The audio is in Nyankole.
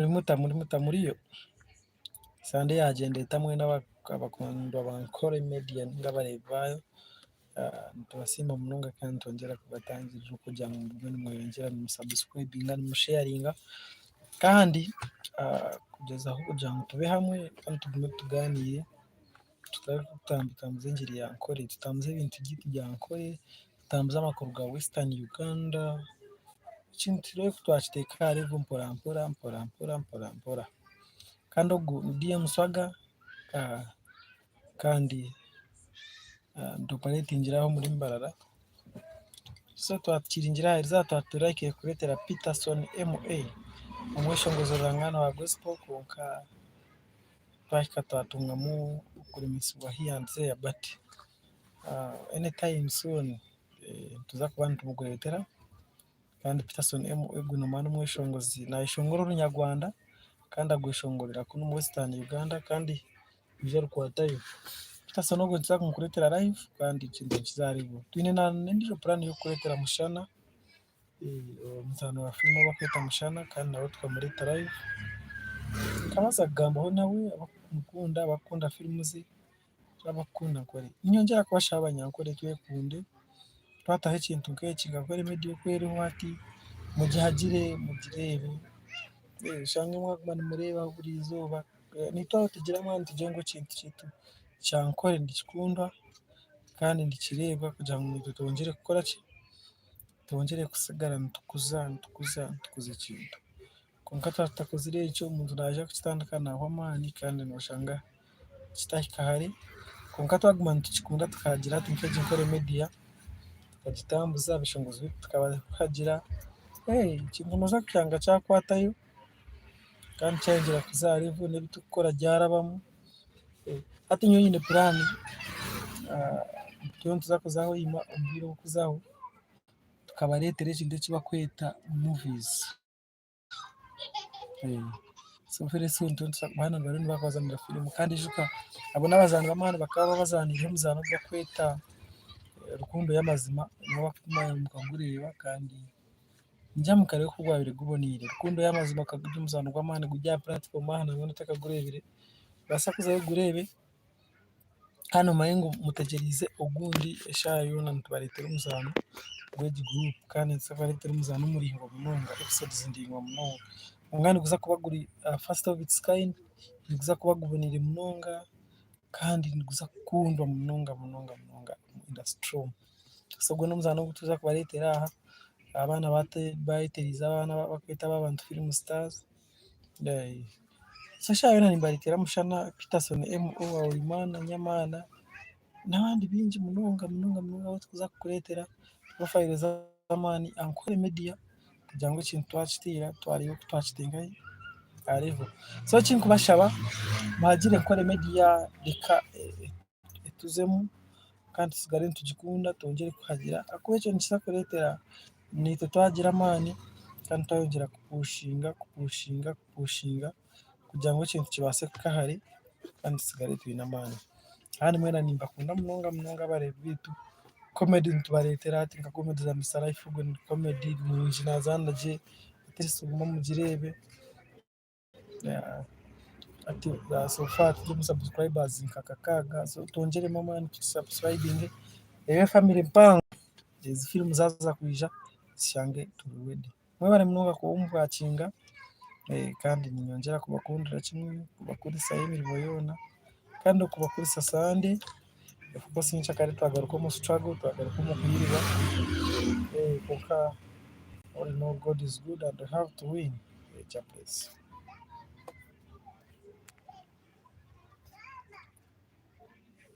Muri muta muri muta muriyo? Sande yaagyenda eta mwena abakundwa ba Nkore Media nainga abareebi baayo, nitubasiima munonga kandi nitwongyera kubatangirira kugira ngu mugume nimweyongyera nimusabusikurayibinga nimusheyaringa kandi kugyezaho kugira ngu tube hamwe kandi tugume tugaaniire tutarikutambuza engiri ya Nkore, tutambuze ebintu byaitu bya Nkore. Tutambuze amakuru ga Western Uganda, ekintu tureebe ku twakiteeka aha level mpora mpora mpora mpora mpora mpora. Kandi ogu ni DM Swaga kandi nituparetingira aho omuri Mbarara. So twatukiringire aha erizooba twaba turahikire kureetera Peterson MA omweshongozi rurangaanwa wa gospel kwonka twahika twatungamu okuremesibwa here and there but Anytime soon nituza kuba nitumukureetera kandi Peterson M ogu n'omweshongozi naayeshongora orunyarwanda kandi arweshongorera kunu omu Western Uganda kandi rwija rukwatayo. Peterson ogwo nituza kumukureetera live kandi ekintu nikiza aha level. Twine n'endiijo puraani y'okukureetera Mushana, omuzaani wa firimu ou barikweta Mushana kandi nawe tukamureeta live tukabaasa kugambaho nawe abakumukunda abakukunda firimu ze. Abakukunda Nkore. Niinyongyera kubashaba Abanyankore twekunde, twataho ekintu nk'eki nka Nkore Media oku eriho hati, mugihagire mugireebe, oshange mwaguma nimureebaho buri izooba. Naitwe aho tugire amaani tugire ngu ekintu kyaitu kya Nkore nikikundwa kandi nikireebwa kugira ngu naitwe twongyere kukora ki, twongyere kusigara nitukuza nitukuza nitukuza ekintu. Kwonka twaba tutakozire ekyo omuntu naija kukitandika naahwa amaani kandi nooshanga kitahika hare. Kwonka twaguma nitukikunda tukagira ati nk'egi Nkore Media tukagitambuza abashongozi baitu tukabahagira, ekintu nooza kushanga kyakwatayo kandi kyayongyera kuza aha level n'ebi turikukora byarabamu. Hati nyowe nyine puraani turiyo nituza kuza Hoima omu bwire oburikuzaho tukabareetera ekintu eki barikweta movies. So very soon hanu bariyo nibakubazanira firimu kandi ijuka abo n'abazaani b'amaani bakaba babazaaniire omuzaano ogu barikweta Rukundo y'amazima nibo barikumanya mukagureeba kandi ningira mukareeba oku gwabaire guboneire. Rukundo y'amazima gukaba guri omuzaano gw'amaani guri aha puratifoomu aha nangwa n'otakagureebire noobaasa kuzayo ogureebe. Kandi mumanye ngu mutegyereize ogundi eshaaha yoona nitubareetera omuzaano gw'egi guruupu kandi nituza kubareetera omuzaano muraingwa munonga, episodes ndaingwa munonga. Kwonka niguza kuba guri first of its kind, niguza kuba guboneire munonga kandi niguza kukundwa munonga munonga munonga omu industry omu. So ogwo n'omuzaano ogu turikuza kubareetera aha, abaana bayetereize abaana abu barikweta aba Abantu Film Stars. So eshaaha yoona nimbareetera Mushana, Peterson MO Habimana, Nyamaana n'abandi baingi munonga munonga munonga abu turikuza kukureetera profile z'amaani aha Ankole Media kugira ngu ekintu twakiteera twareeba oku twakiteeka aha level. So eki ndikubashaba muhagire Ankole Media reka etuzemu kandi tutsigare nitugikunda twongyere kuhagira ahakuba ekyo nikiza kureetera naitwe twagira amaani kandi twayongyera kupushinga kupushinga kupushinga kugira ngu ekintu kibaase kuhika hare kandi tutsigare twine amaani. Kandi mwena nimbakunda munonga munonga abareebi baitu, comedy nitubareetera hati nka comedy za Mister Life ogwo ni comedy nungi naazaana gye at least mugume mugireebe. Hati so far turi omu subscribers nka kakaaga so twongyeremu amaani tusabusikurayibinge ebe family mpango ezi firimu zaaza kwija zishange turi ready. Mwebare munonga kuba mubwakinga kandi niinyongyera kubakundira kimwe kubakurisayo emirimo yoona kandi okubakurisa Sunday of course nyekyakare twagaruka omu struggle twagaruka omu kwirira kwonka all in all God is good and we have to win. Jah bless.